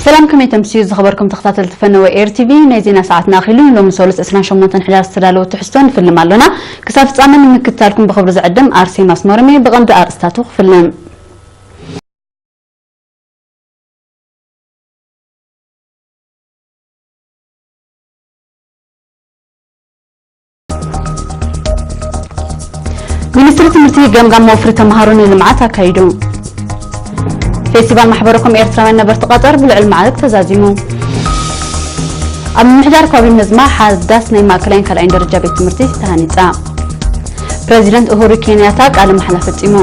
ሰላም፣ ከመይ ተምስዩ ዝኸበርኩም ተኸታተልቲ ፈነወ ኤር ቲቪ? ናይ ዜና ሰዓትና ኣኺሉ። ሎሚ ሰሉስ ዕስራን ሸሞንተን ሕዳር ዝተዳለወ ትሕዝቶ ንፍልም ኣሎና። ክሳብ ፍጻመ ንምክትታልኩም ብኽብሪ ዝዕድም ኣርሴማ ኣስመሮም እየ። ብቐንዱ ኣርእስታቱ ክፍልም። ሚኒስትሪ ትምህርቲ ገምጋም ወፍሪ ተምሃሮ ንልምዓት ኣካይዱ። ፌስቲቫል ማሕበረኮም ኤርትራውያን ነበርቲ ቀጠር ብልዑል ማዕርግ ተዛዚሙ። ኣብ ምምሕዳር ከባቢ መዝማ ሓዳስ ናይ ማእከላይን ካልኣይን ደረጃ ቤት ትምህርቲ ተሃኒጻ። ፕረዚደንት ኡሁሩ ኬንያታ ቃለ ማሕላ ፈጺሙ።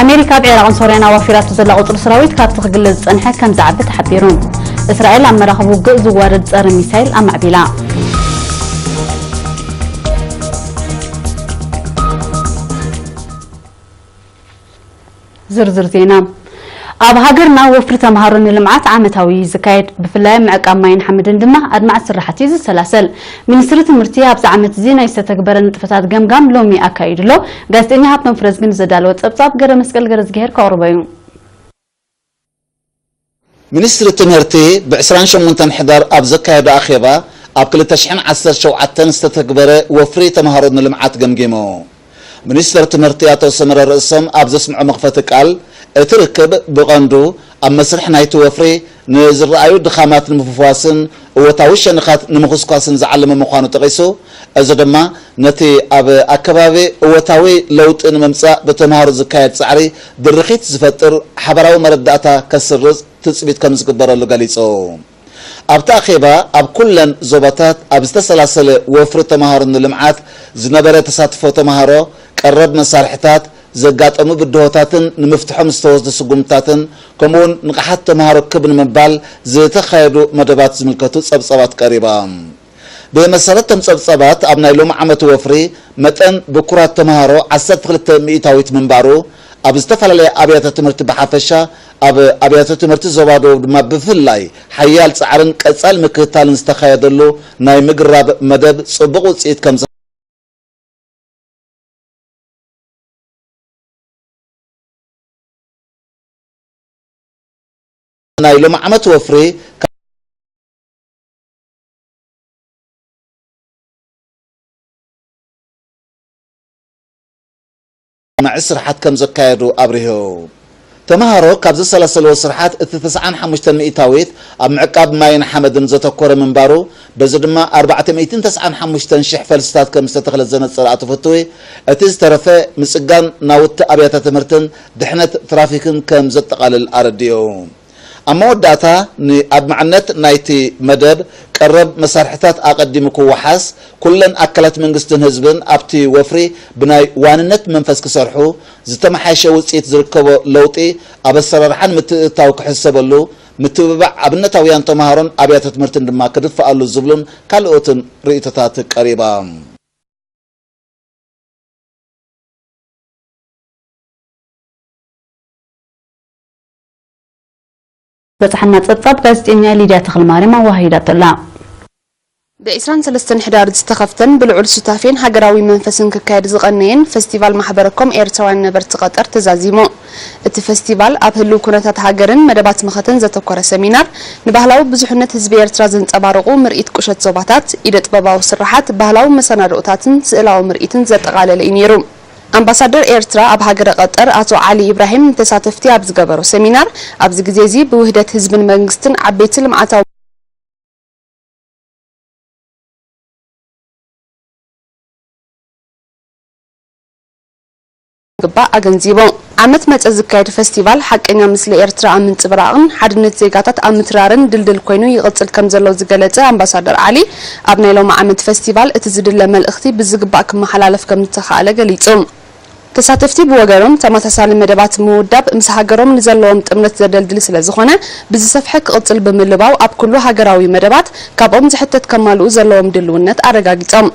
ኣሜሪካ ኣብ ዒራቕን ሶርያን ኣዋፊራቶ ዘላ ቁጽሪ ሰራዊት ካብቲ ክግለጽ ዝጸንሐ ከም ዝዓቢ ተሓቢሩ። እስራኤል ኣብ መራኽብ ውግእ ዝዋደድ ጸረ ሚሳይል ኣማዕቢላ። ዝርዝር ዜና። ኣብ ሃገርና ወፍሪ ተምሃሮ ንልምዓት ዓመታዊ እዩ ዝካየድ። ብፍላይ ኣብ ምዕቃብ ማይን ሓመድን ድማ ኣድማዒ ስራሓት እዩ ዝሰላሰል። ሚኒስትሪ ትምህርቲ ኣብዚ ዓመት እዚ ናይ ዝተተግበረ ንጥፈታት ገምጋም ሎሚ ኣካይዱ ኣሎ። ጋዜጠኛ ሃብቶም ፍረዝግን ዘዳለወ ጸብጻብ ገረ መስቀል ገረዝግሄር ከቕርቦ እዩ። ሚኒስትሪ ትምህርቲ ብ ዕስራን ሸሞንተን ሕዳር ኣብ ዘካየዶ ኣኼባ ኣብ ክልተ ሽሕን ዓሰርተ ሸውዓተን ዝተተግበረ ወፍሪ ተምሃሮ ንልምዓት ገምጊሙ። ሚኒስትር ትምህርቲ ኣቶ ሰመረ ርእሶም ኣብ ዘስምዖ መኽፈቲ ቃል፣ እቲ ርክብ ብቐንዱ ኣብ መስርሕ ናይቲ ወፍሪ ንዝረኣዩ ድኻማት ንምፍዋስን እወታዊ ሸነኻት ንምኹስኳስን ዝዓለመ ምዃኑ ጠቒሱ፣ እዚ ድማ ነቲ ኣብ ኣከባቢ እወታዊ ለውጢ ንምምጻእ ብተምሃሮ ዝካየድ ጻዕሪ ድርኺት ዝፈጥር ሓባራዊ መረዳእታ ከስርጽ ትጽቢት ከም ዝግበረሉ ገሊጹ። ኣብቲ ኣኼባ ኣብ ኩለን ዞባታት ኣብ ዝተሰላሰለ ወፍሪ ተምሃሮ ንልምዓት ዝነበረ ተሳትፎ ተምሃሮ፣ ቀረብ መሳርሕታት፣ ዘጋጠሙ ብድሆታትን ንምፍትሖም ዝተወስዱ ስጉምትታትን፣ ከምኡውን ንቕሓት ተምሃሮ ክብ ንምባል ዝተኻየዱ መደባት ዝምልከቱ ጸብጻባት ቀሪባ። ብመሰረት እቶም ጸብጻባት፣ ኣብ ናይ ሎሚ ዓመት ወፍሪ መጠን ብኩራት ተምሃሮ ዓሰርተ ክልተ ሚእታዊት ምንባሩ፣ ኣብ ዝተፈላለያ ኣብያተ ትምህርቲ ብሓፈሻ፣ ኣብ ኣብያተ ትምህርቲ ዞባ ደቡብ ድማ ብፍላይ ሓያል ጻዕርን ቀጻሊ ምክትታልን ዝተኻየደሉ ናይ ምግራብ መደብ ጽቡቕ ውጽኢት ከም ናይ ሎሚ ዓመት ወፍሪ መዕ ስርሓት ከም ዘካየዱ ኣብሪሁ። ተምሃሮ ካብ ዘሰላሰልዎ ስርሓት እቲ ተስዓን ሓሙሽተን ሚእታዊት ኣብ ምዕቃብ ማይን ሓመድን ዘተኮረ ምንባሩ፣ በዚ ድማ ኣርባዕተ ሚእትን ተስዓን ሓሙሽተን ሽሕ ፈልስታት ከም ዝተተኽለ ዘነጸረ ኣቶ ፍትዊ፣ እቲ ዝተረፈ ምጽጋን ናውቲ ኣብያተ ትምህርትን ድሕነት ትራፊክን ከም ዘጠቓልል ኣረዲኡ። ኣብ መወዳእታ፣ ንኣድማዕነት ናይቲ መደብ ቀረብ መሳርሕታት ኣቐዲሙ ክወሓስ፣ ኩለን ኣካላት መንግስትን ህዝብን ኣብቲ ወፍሪ ብናይ ዋንነት መንፈስ ክሰርሑ፣ ዝተመሓየሸ ውጽኢት ዝርከቦ ለውጢ ኣብ ኣሰራርሓን ምትእትታው ክሕሰበሉ፣ ምትብባዕ ኣብነታውያን ተምሃሮን ኣብያተ ትምህርትን ድማ ክድፈኣሉ ዝብሉን ካልኦትን ርእይቶታት ቀሪባ። በጽሓና ጸብጻብ ጋዜጠኛ ሊድያ ተኽለማርያም ኣወሃሂዳቶ ኣላ። ብ ዕስራን ሰለስተን ሕዳር ዝተኸፍተን ብልዑል ሱታፌን ሃገራዊ መንፈስን ክካየድ ዝቐነየን ፈስቲቫል ማሕበረኮም ኤርትራውያን ነበርቲ ቀጠር ተዛዚሙ። እቲ ፈስቲቫል ኣብ ህልው ኩነታት ሃገርን መደባት መኸተን ዘተኮረ ሰሚናር፣ ንባህላዊ ብዙሕነት ህዝቢ ኤርትራ ዘንጸባርቑ ምርኢት ቁሸት ዞባታት፣ ኢደ ጥበባዊ ስርሓት፣ ባህላዊ መሰናድኦታትን ስእላዊ ምርኢትን ዘጠቓለለ እዩ ነይሩ። ኣምባሳደር ኤርትራ ኣብ ሃገረ ቀጠር ኣቶ ዓሊ ኢብራሂም ንተሳተፍቲ ኣብ ዝገበሮ ሰሚናር፣ ኣብዚ ግዜ እዚ ብውህደት ህዝብን መንግስትን ዓበይቲ ልምዓታዊ ግባእ ኣገንዚቡ። ዓመት መጸ ዝካየድ ፈስቲቫል ሓቀኛ ምስሊ ኤርትራ ኣብ ምንጽብራቕን ሓድነት ዜጋታት ኣብ ምትራርን ድልድል ኮይኑ ይቕጽል ከም ዘሎ ዝገለጸ ኣምባሳደር ዓሊ፣ ኣብ ናይ ሎሚ ዓመት ፈስቲቫል እቲ ዝድለ መልእኽቲ ብዝግባእ ክመሓላለፍ ከም ዝተኻእለ ገሊጹ። ተሳተፍቲ ብወገኖም ተመሳሳሊ መደባት ምውዳብ ምስ ሃገሮም ንዘለዎም ጥምረት ዘደልድል ስለ ዝኾነ ብዝሰፍሐ ክቕጽል ብምልባው ኣብ ኩሉ ሃገራዊ መደባት ካብኦም ዝሕተት ከማልኡ ዘለዎም ድልውነት ኣረጋጊጾም።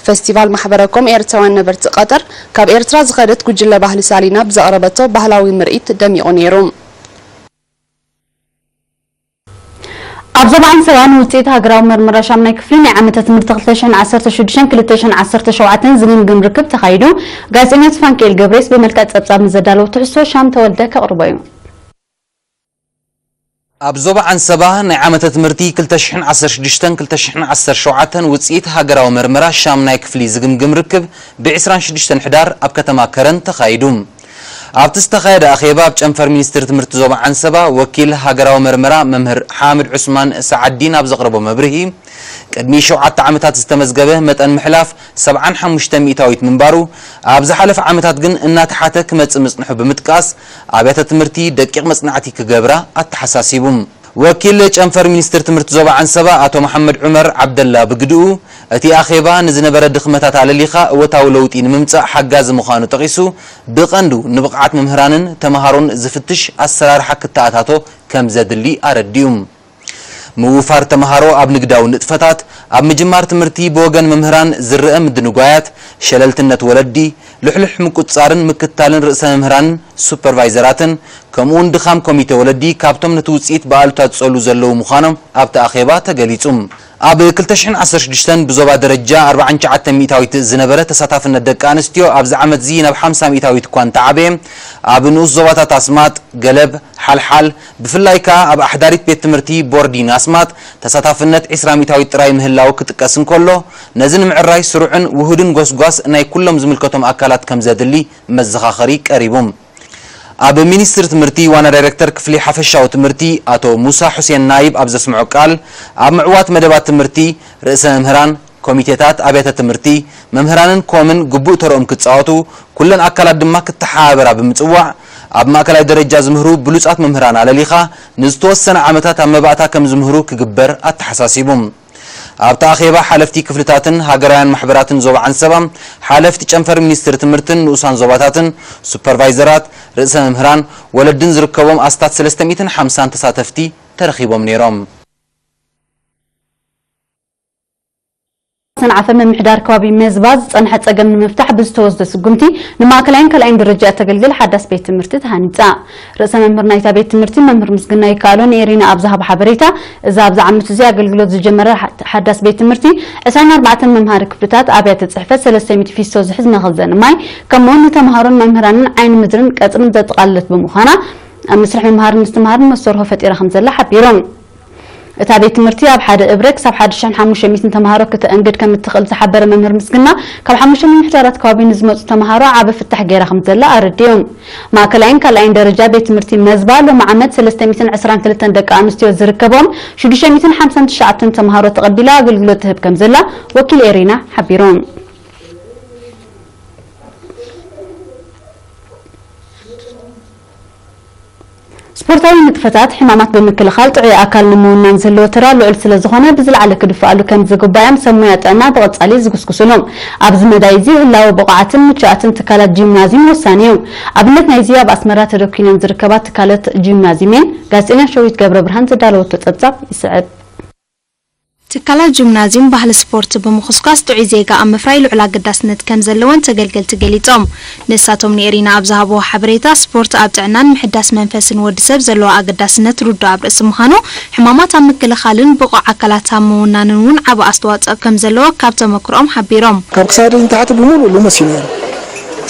ፈስቲቫል ማሕበረኮም ኤርትራውያን ነበርቲ ቀጠር ካብ ኤርትራ ዝኸደት ጉጅለ ባህሊ ሳሊና ብዘቕረበቶ ባህላዊ ምርኢት ደሚቑ ነይሩ። ኣብ ዞባ ዓንሰባ ንውፅኢት ሃገራዊ መርመራ ሻምናይ ክፍሊ ናይ ዓመተ ትምህርቲ ክልተ ሽሕን ዓሰርተ ሽዱሽተን ክልተ ሽሕን ዓሰርተ ሸውዓተን ዝግምግም ርክብ ተኻይዱ። ጋዜጠኛ ተስፋንኪኤል ገብሬስ ብመልክዕ ጸብጻብ ንዘዳለዎ ትሕዝቶ ሻም ተወልደ ከቕርቦ እዩ። ኣብ ዞባ ዓንሰባ ናይ ዓመተ ትምህርቲ ክልተ ሽሕን ዓሰርተ ሽዱሽተን ክልተ ሽሕን ዓሰርተ ሸውዓተን ውፅኢት ሃገራዊ መርመራ ሻምናይ ክፍሊ ዝግምግም ርክብ ብ ዕስራን ሽዱሽተን ሕዳር ኣብ ከተማ ከረን ተኻይዱ። ኣብቲ ዝተኻየደ ኣኼባ ኣብ ጨንፈር ሚኒስትሪ ትምህርቲ ዞባ ዓንሰባ ወኪል ሃገራዊ መርመራ መምህር ሓምድ ዑስማን ሰዓዲን ኣብ ዘቕረቦ መብርሂ፣ ቅድሚ ሸውዓተ ዓመታት ዝተመዝገበ መጠን ምሕላፍ ሰብዓን ሓሙሽተ ሚእታዊት ምንባሩ፣ ኣብ ዝሓለፈ ዓመታት ግን እናተሓተ ክመጽእ ምጽንሑ ብምጥቃስ፣ ኣብያተ ትምህርቲ ደቂቕ መጽናዕቲ ክገብራ ኣተሓሳሲቡ። ወኪል ጨንፈር ሚኒስትር ትምህርቲ ዞባ ዓንሰባ ኣቶ መሓመድ ዑመር ዓብደላ ብግድኡ፣ እቲ ኣኼባ ንዝነበረ ድኽመታት ኣለሊኻ እወታዊ ለውጢ ንምምጻእ ሓጋዚ ምዃኑ ጠቒሱ፣ ብቐንዱ ንብቕዓት መምህራንን ተመሃሮን ዝፍትሽ ኣሰራርሓ ክተኣታቶ ከም ዘድሊ ኣረዲኡ። ምውፋር ተመሃሮ ኣብ ንግዳዊ ንጥፈታት፣ ኣብ ምጅማር ትምህርቲ ብወገን መምህራን ዝረኣ ምድንጓያት፣ ሸለልትነት ወለዲ፣ ልሕሉሕ ምቁጽጻርን ምክትታልን ርእሰ መምህራንን ሱፐርቫይዘራትን፣ ከምኡውን ድኻም ኮሚቴ ወለዲ ካብቶም ነቲ ውጽኢት ብኣሉታ ዝጸሉ ዘለዉ ምዃኖም ኣብቲ ኣኼባ ተገሊጹ። ኣብ ክልተ ሽሕን ዓሰርተ ሽዱሽተን ብዞባ ደረጃ ኣርባዓን ትሽዓተን ሚእታዊት ዝነበረ ተሳታፍነት ደቂ ኣንስትዮ ኣብዚ ዓመትዚ ናብ ሓምሳ ሚእታዊት እኳ እንተዓበየ፣ ኣብ ንኡስ ዞባታት ኣስማጥ፣ ገለብ፣ ሓልሓል፣ ብፍላይ ከኣ ኣብ ኣሕዳሪት ቤት ትምህርቲ ቦርዲን ኣስማጥ ተሳታፍነት ዕስራ ሚእታዊት ጥራይ ምህላው ክጥቀስ እንከሎ፣ ነዚ ንምዕራይ ስሩዕን ውሁድን ጎስጓስ ናይ ኩሎም ዝምልከቶም ኣካላት ከም ዘድሊ መዘኻኸሪ ቀሪቡ። ኣብ ሚኒስትሪ ትምህርቲ ዋና ዳይሬክተር ክፍሊ ሓፈሻዊ ትምህርቲ ኣቶ ሙሳ ሑሴን ናይብ ኣብ ዘስምዖ ቃል፣ ኣብ ምዕዋት መደባት ትምህርቲ ርእሰ መምህራን፣ ኮሚቴታት ኣብያተ ትምህርቲ፣ መምህራንን ኮምን ግቡእ ተርኦም ክጻወቱ፣ ኩለን ኣካላት ድማ ክተሓባበራ ብምጽዋዕ፣ ኣብ ማእከላይ ደረጃ ዝምህሩ ብሉጻት መምህራን ኣለሊኻ ንዝተወሰነ ዓመታት ኣብ መባእታ ከም ዝምህሩ ክግበር ኣተሓሳሲቡ። ኣብቲ ኣኼባ ሓለፍቲ ክፍልታትን ሃገራውያን ማሕበራትን ዞባ ዓንሰባ፣ ሓለፍቲ ጨንፈር ሚኒስትሪ ትምህርትን ንኡሳን ዞባታትን፣ ሱፐርቫይዘራት፣ ርእሰ መምህራን፣ ወለድን ዝርከቦም ኣስታት ሰለስተ ሚእትን ሓምሳን ተሳተፍቲ ተረኺቦም ነይሮም። ሰንዓፈ ምምሕዳር ከባቢ መዝባ ዝጸንሐ ጸገም ንምፍታሕ ብዝተወስደ ስጉምቲ ንማእከላይን ካልኣይን ደረጃ እተገልግል ሓዳስ ቤት ትምህርቲ ተሃኒጻ። ርእሰ መምህር ናይታ ቤት ትምህርቲ መምህር ምስግና ይከኣሎ ንኤሪና ኣብ ዝሃቦ ሓበሬታ፣ እዚ ኣብዚ ዓመት እዚ ኣገልግሎት ዝጀመረ ሓ-፣ ሓዳስ ቤት ትምህርቲ ዕስራን ኣርባዕተን መምሃሪ ክፍልታት፣ ኣብያተ ጽሕፈት፣ ሰለስተ ሚእቲ ፊስቶ ዝሕዝ መኸዘኒ ማይ፣ ከምኡውን ንተምሃሮን መምህራንን ዓይኒ ምድርን ቀጽርን ዘጠቓለለት ብምዃና፣ ኣብ መስርሕ ምምሃርን ምስትምሃርን መሰርሆ ፈጢራ ከም ዘላ ሓቢሮም። እታ ቤት ትምህርቲ ኣብ ሓደ እብረ ክሳብ ሓደ ሽሕን ሓሙሽተ ሚእትን ተምሃሮ ክተእንግድ ከም እትኽእል ዝሓበረ መምህር ምስግና፣ ካብ ሓሙሽተ ምምሕዳራት ከባቢ ንዝመጹ ተምሃሮ ዓቢ ፍታሕ ገይራ ከም ዘላ ኣረዲኡ። ማእከላይን ካልኣይን ደረጃ ቤት ትምህርቲ መዝባ ሎሚ ዓመት ሰለስተ ሚእትን ዕስራን ክልተን ደቂ ኣንስትዮ ዝርከቦም ሽዱሽተ ሚእትን ሓምሳን ትሽዓተን ተምሃሮ ተቐቢላ ኣገልግሎት ትህብ ከም ዘላ ወኪል ኤሪና ሓቢሩ። ስፖርታዊ ንጥፈታት ሕማማት ብምክልኻል ጥዑይ ኣካል ንምውናን ዝህልዎ ተራ ልዑል ስለ ዝኾነ ብዝለዓለ ክድፈኣሉ ከም ዝግባእ እዮም ሰብ ሞያ ጥዕና ብቐጻሊ ዝጉስጉስሉ። ኣብዚ መዳይ እዚ ህላወ ብቑዓትን ምቹኣትን ትካላት ጂምናዝዩም ወሳኒ እዩ። ኣብነት ናይዚ ኣብ ኣስመራ ተደኲነን ዝርከባ ትካላት ጂምናዝዩም እየን። ጋዜጠኛ ሸዊት ገብረ ብርሃን ዘዳለወቶ ጸብጻብ ይስዕብ። ትካላት ጂምናዝዩም ባህሊ ስፖርት ብምኹስኳስ ጥዑይ ዜጋ ኣብ ምፍራይ ልዑል ኣገዳስነት ከም ዘለወን ተገልገልቲ ገሊጾም። ንሳቶም ንኤሪና ኣብ ዝሃብዎ ሓበሬታ፣ ስፖርት ኣብ ጥዕናን ምሕዳስ መንፈስን ወዲ ሰብ ዘለዎ ኣገዳስነት ርዱእ ኣብ ርእሲ ምዃኑ፣ ሕማማት ኣብ ምክልኻልን ብቑዕ ኣካላት ኣብ ምውናንን እውን ዓቢ ኣስተዋጽኦ ከም ዘለዎ ካብ ተመክሮኦም ሓቢሮም። ካብ ክሳደይ ንታሕቲ ብምሉእ ልሙስ እዩ ነይሩ።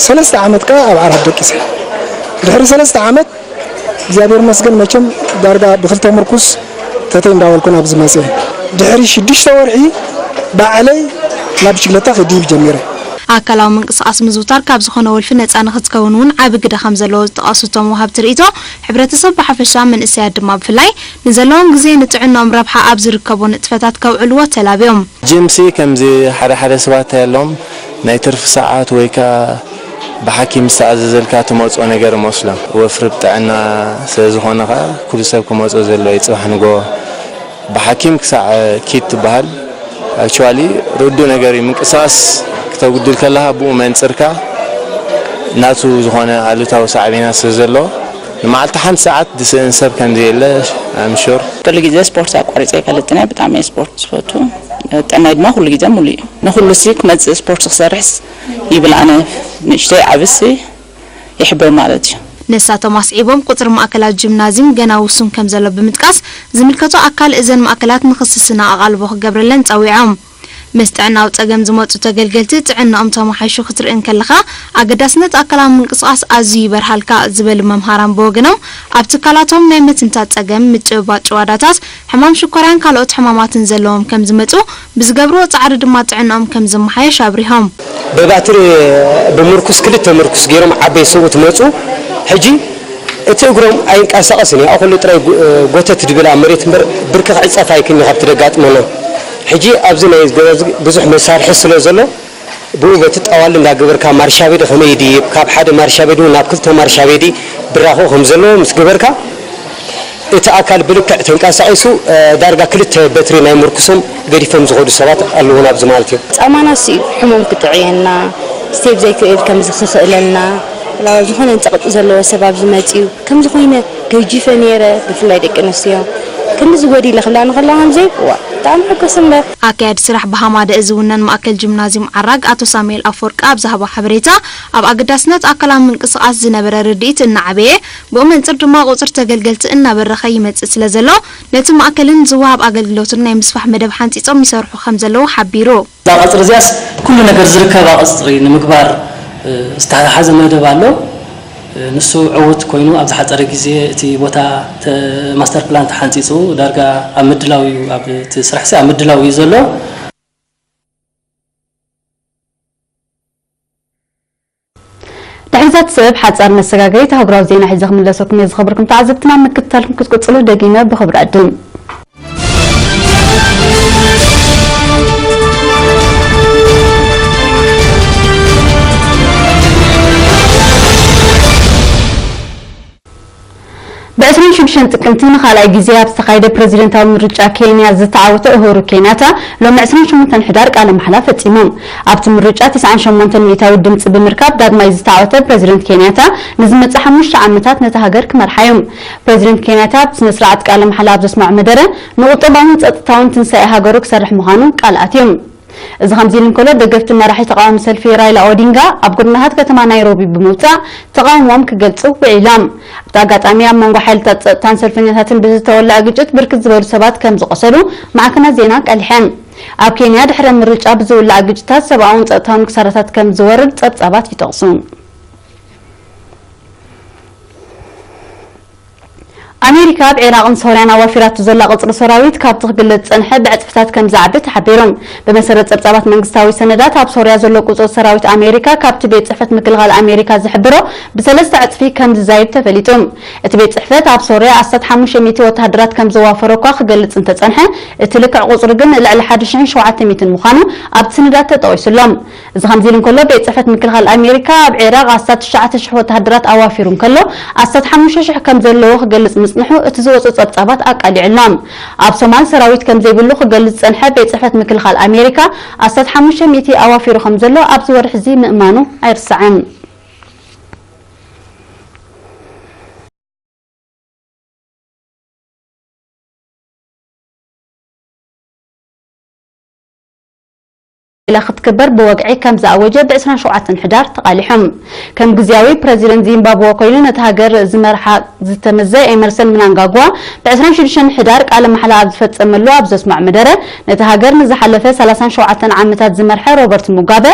ሰለስተ ዓመት ከኣ ኣብ ዓራት ደቂሰ። ድሕሪ ሰለስተ ዓመት እግዚኣብሔር ይመስገን መቸም ዳርጋ ብክልተ ምርኩስ ተተይ እንዳበልኩ ናብዚ መፅየ። ድሕሪ ሽዱሽተ ወርሒ ባዕለይ ናብ ብሽክለታ ክድይብ ጀሚረ። ኣካላዊ ምንቅስቓስ ምዝውታር ካብ ዝኾነ ወልፊ ነፃ ንኽትከውን እውን ዓቢ ግደ ከም ዘለዎ ዝጠቐሱ እቶም ወሃብቲ ርእይቶ፣ ሕብረተሰብ ብሓፈሻ መንእሰያት ድማ ብፍላይ ንዘለዎም ግዜ ንጥዕንኦም ረብሓ ኣብ ዝርከቦ ንጥፈታት ከውዕልዎ ተላብዮም። ጅምሲ ከምዚ ሓደ ሓደ ሰባት እንታይ ኣለዎም ናይ ትርፊ ሰዓት ወይ ከኣ ብሓኪም ዝተኣዘዘልካ ትመጽኦ ነገር እመስሎም። ወፍሪ ብጥዕና ስለ ዝኾነ ከኣ ኩሉ ሰብ ክመጽኦ ዘለዎ እዩ። ጽባሕ ንግሆ ብሓኪም ክሳዕ ኪድ ትበሃል actually ርዱእ ነገር እዩ። ምንቅስቓስ ክተጉድል ከለኻ ብኡ መንጽርካ ናቱ ዝኾነ ኣሉታዊ ሳዕቤናት ስለ ዘለዎ ንመዓልቲ ሓንቲ ሰዓት ዝስእን ሰብ ከም ዘየለ I'm sure። ኩሉ ግዜ ስፖርት ኣቋሪፀ ኣይፈልጥን እየ። ብጣዕሚ እየ ስፖርት ዝፈቱ። ጥዕናይ ድማ ኩሉ ግዜ ሙሉእ እዩ። ንኹሉ ሲ ክመፅእ ስፖርት ክሰርሕስ ይብል ኣነ ንእሽተይ ዓብሲ ይሕብር ማለት እዩ። ንሳቶም ኣስዒቦም ቁፅሪ ማእከላት ጂምናዝዩም ገና ውሱን ከም ዘሎ ብምጥቃስ ዝምልከቶ ኣካል እዘን ማእከላት ንኽስስና ኣቓልቦ ክገብረለን ፀዊዖም። ምስ ጥዕናዊ ጸገም ዝመጹ ተገልገልቲ ጥዕናኦም ተማሓይሹ ክትርኢ እንከለኻ፣ ኣገዳስነት ኣካላዊ ምንቅስቓስ ኣዝዩ ይበርሃልካ ዝበሉ መምሃራን ብወገኖም፣ ኣብ ትካላቶም ናይ ምትንታት ጸገም፣ ምጭብባጥ ጭዋዳታት፣ ሕማም ሽኮርያን ካልኦት ሕማማትን ዘለዎም ከም ዝመጹ፣ ብዝገብርዎ ጻዕሪ ድማ ጥዕናኦም ከም ዝመሓየሽ ኣብሪሆም። ብባትሪ ብምርኩስ፣ ክልተ ምርኩስ ገይሮም ዓበይ ሰብኡት መጹ። ሕጂ እቲ እግሮም ኣይንቀሳቐስን እዩ። ኣኹሉ ጥራይ ጎ-፣ ጎተት ድብል ኣብ መሬት እምበር ብርኪ ክዕጸፍ ኣይክእልን እዩ ካብቲ ደጋጥመና። ሕጂ ኣብዚ ናይ ገዛ እዚ ብዙሕ መሳርሒ ስለ ዘሎ፣ ብኡ በቲ ጣዋሊ እንዳገበርካ ማርሻ ቤዲ ከመይ ይድይብ፣ ካብ ሓደ ማርሻ ቤዲ እውን ናብ ክልተ ማርሻ ቤዲ ብራኸኡ ከም ዘለዎ ምስ ገበርካ፣ እቲ ኣካል ብልክዕ ተንቀሳቒሱ፣ እ፣ ዳርጋ ክልተ በትሪ ናይ ምርኩሶም ገዲፎም ዝኸዱ ሰባት ኣለዉ ናብዚ ማለት እዩ። ጻማናስ እዩ ሕሙም ክጥዕየና፣ ስቴፕ ዘይክእል ከም ዝኽኽእለና፣ ዝኾነ ጸቕጢ ዘለዎ ሰብ ኣብዚ መጺኡ፣ ከምዚ ኮይነ ገጂፈ ነይረ፣ ብፍላይ ደቂ ኣንስትዮ። ክንዲ ዝጎዲ ኢለ ክብላ ንኸላ ከምዚ፣ ዋ፣ ብጣዕሚ ሕጎስ እምበር። ኣካያዲ ስራሕ ብሃማደእ ዝውነን ማእከል ጂምናዝዩም ዓራግ ኣቶ ሳሙኤል ኣፈወርቂ ኣብ ዝሃቦ ሓበሬታ፣ ኣብ ኣገዳስነት ኣካላዊ ምንቅስቓስ ዝነበረ ርድኢት እናዓበየ፣ ብኡ መንጽር ድማ ቁጽሪ ተገልገልቲ እናበረኸ ይመጽእ ስለ ዘሎ፣ ነቲ ማእከልን ዝወሃብ ኣገልግሎትን ናይ ምስፋሕ መደብ ሓንጺጾም ይሰርሑ ከም ዘለዉ ሓቢሩ። እዛ ቀጽሪ እዚኣስ ኩሉ ነገር ዝርከባ ቀጽሪ ንምግባር፣ እ፣ ዝተተሓሓዘ መደብ ኣሎ። እ፣ ንሱ ዕዉት ኮይኑ ኣብ ዝሓጸረ ግዜ እቲ ቦታ ተ-፣ ማስተር ፕላን ተሓንጺጹ ዳርጋ ኣብ ምድላው እዩ፣ ኣብ እቲ ስራሕሲ ኣብ ምድላው እዩ ዘሎ። ድሕሪ እዛ ትስዕብ ሓጻር መሰጋገሪት ኣህጉራዊ ዜና ሒዘ ክምለሰኩም እየ። ዝኸበርኩም ተዓዘብትና፣ ምክትታልኩም ክትቅጽሉ ደጊመ ብኽብሪ ዕድም። ብ ዕስራን ሽዱሽተን ጥቅምቲ ንኻልኣይ ግዜ ኣብ ዝተኻየደ ፕረዚደንታዊ ምርጫ ኬንያ ዝተዓወተ ኡሁሩ ኬንያታ፣ ሎሚ ዕስራን ሸሞንተን ሕዳር ቃለ ማሕላ ፈጺሙ። ኣብቲ ምርጫ ተስዓን ሸሞንተን ሚእታዊ ድምጺ ብምርካብ ዳግማይ ዝተዓወተ ፕረዚደንት ኬንያታ፣ ንዝመጽእ ሓሙሽተ ዓመታት ነታ ሃገር ክመርሓ እዩ። ፕረዚደንት ኬንያታ ኣብቲ ስነ ስርዓት ቃለ ማሕላ ኣብ ዘስምዖ መደረ፣ ንቁጠባውን ጸጥታውን ትንሳኤ ሃገሩ ክሰርሕ ምዃኑ ቃል ኣትዩ። እዚ ከምዚ ኢሉ እንከሎ፣ ደገፍቲ መራሒ ተቃዋሚ ሰልፊ ራይላ ኦዲንጋ ኣብ ጎደናታት ከተማ ናይሮቢ ብምውጻእ ተቃውሞኦም ክገልጹ ውዒሎም። ኣብቲ ኣጋጣሚ ኣብ መንጎ ሓይልታት ጸጥታን ሰልፈኛታትን ብዝተወልዐ ግጭት ብርክት ዝበሉ ሰባት ከም ዝቆሰሉ ማዕከናት ዜና ቀሊሐን። ኣብ ኬንያ ድሕሪ ምርጫ ብዝውላዕ ግጭታት ሰብኣውን ጸጥታውን ክሳራታት ከም ዝወርድ ጸብጻባት ይጠቕሱ። ኣሜሪካ ኣብ ዒራቕን ሶርያን ኣዋፊራቶ ዘላ ቁጽሪ ሰራዊት ካብቲ ክግለጽ ዝጸንሐ ብዕጽፍታት ከም ዝዓቢ ተሓቢሩ። ብመሰረት ጸብጻባት መንግስታዊ ሰነዳት፣ ኣብ ሶርያ ዘሎ ቁጽሪ ሰራዊት ኣሜሪካ ካብቲ ቤት ጽሕፈት ምክልኻል ኣሜሪካ ዝሕብሮ ብሰለስተ ዕጽፊ ከም ዝዛይድ ተፈሊጡ። እቲ ቤት ጽሕፈት ኣብ ሶርያ ኣስታት ሓሙሽተ ሚእቲ ወተሃደራት ከም ዘዋፈረ እኳ ክገልጽ እንተጸንሐ፣ እቲ ልክዕ ቁጽሪ ግን ልዕሊ ሓደ ሽሕን ሸውዓተ ሚእትን ምዃኑ ኣብቲ ሰነዳት ተጠቒሱ ኣሎ። እዚ ከምዚ ኢሉ እንከሎ፣ ቤት ጽሕፈት ምክልኻል ኣሜሪካ ኣብ ዒራቕ ኣስታት ትሽዓተ ሽሕ ወተሃደራት ኣዋፊሩ እንከሎ፣ ኣስታት ሓሙሽተ ሽሕ ከም ዘለዎ ክገልጽ ምጽንሑ እቲ ዝወጹ ጸብጻባት ኣቃሊዑ ኣሎ። ኣብ ሶማል ሰራዊት ከም ዘይብሉ ክገልጽ ዝጸንሐ ቤት ጽሕፈት ምክልኻል ኣሜሪካ፣ ኣስታት ሓሙሽተ ሚእቲ ኣዋፊሩ ከም ዘሎ ኣብዚ ወርሒ እዚ ምእማኑ ኣይርሳዕን። ኢላ ክትክበር ብወግዒ ከም ዝኣወጀ ብ ዕስራን ሸውዓተን ሕዳር ተቓሊሖም። ከም ግዝያዊ ፕረዚደንት ዚምባብወ ኮይኑ ነቲ ሃገር ዝመርሓ ዝተመዘ ኤመርሰን ምናንጋግዋ፣ ብ ዕስራን ሽዱሽተን ሕዳር ቃለ ማሕላ ኣብ ዝፈጸመሉ ኣብ ዘስምዖ መደረ፣ ነቲ ሃገር ንዝሓለፈ ሰላሳን ሸውዓተን ዓመታት ዝመርሐ ሮበርት ሙጋበ፣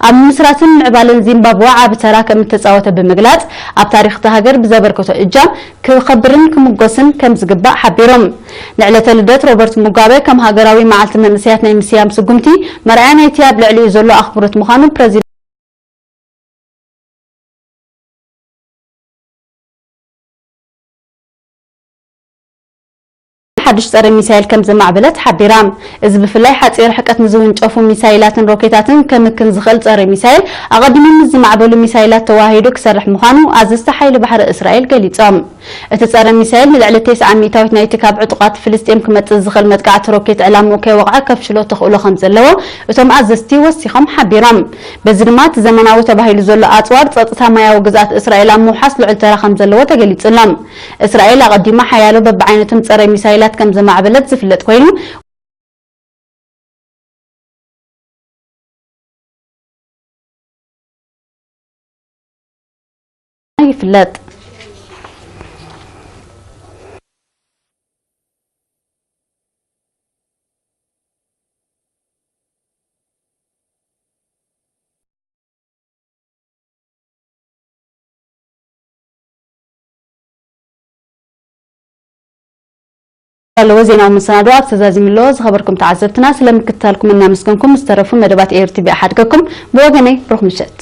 ኣብ ምምስራትን ምዕባለን ዚምባብወ ዓቢ ተራ ከም እተጻወተ ብምግላጽ፣ ኣብ ታሪኽ እታ ሃገር ብዘበርከቶ እጃም ክኸብርን ክምጎስን ከም ዝግባእ ሓቢሮም። ንዕለተ ልደት ሮበርት ሙጋበ ከም ሃገራዊ መዓልቲ መንእሰያት ናይ ምስያም ስጉምቲ መርኣያ ናይቲ ኣብ ልዕሊኡ ዘሎ ኣኽብሮት ምዃኑ ፕረዚደንት ሓድሽ ጸረ ሚሳይል ከም ዘማዕበለት ሓቢራ። እዚ ብፍላይ ሓጺር ርሕቀት ንዝውንጨፉ ሚሳይላትን ሮኬታትን ከምክን ዝኽእል ጸረ ሚሳይል ኣቐዲሙ ምስ ዝማዕበሉ ሚሳይላት ተዋሂዱ ክሰርሕ ምዃኑ ኣዘዝቲ ሓይሊ ባሕሪ እስራኤል ገሊጾም። እቲ ጸረ ሚሳይል ንልዕሊ ተስዓ ሚእታዊት ናይቲ ካብ ዕጡቓት ፍልስጤም ክመጽእ ዝኽእል መጥቃዕቲ ሮኬት ዕላምኡ ከይወቕዐ ከፍሽሎ ተኽእሎ ከም ዘለዎ እቶም ኣዘዝቲ ወሲኾም ሓቢሮም። በዚ ድማ እቲ ዘመናዊ ተባሂሉ ዘሎ ኣጽዋር ጸጥታ ማያዊ ግዝኣት እስራኤል ኣብ ምውሓስ ልዑል ተራ ከም ዘለዎ ተገሊጹ ኣሎ። እስራኤል ኣቐዲማ ሓያሎ በብዓይነቶም ጸረ ሚሳይላት ከም ዘማዕበለት ዝፍለጥ ኮይኑ፣ ይፍለጥ። ዘለዎ ዜናዊ መሰናዶ ኣብ ተዛዚሙ ኣሎ። ዝኸበርኩም ተዓዘብትና፣ ስለ ምክትታልኩም እናመስገንኩም፣ ዝተረፉ መደባት ኤር ቲ ቪ ይሓድገኩም። ብወገነይ፣ ብሩኽ ምሸት።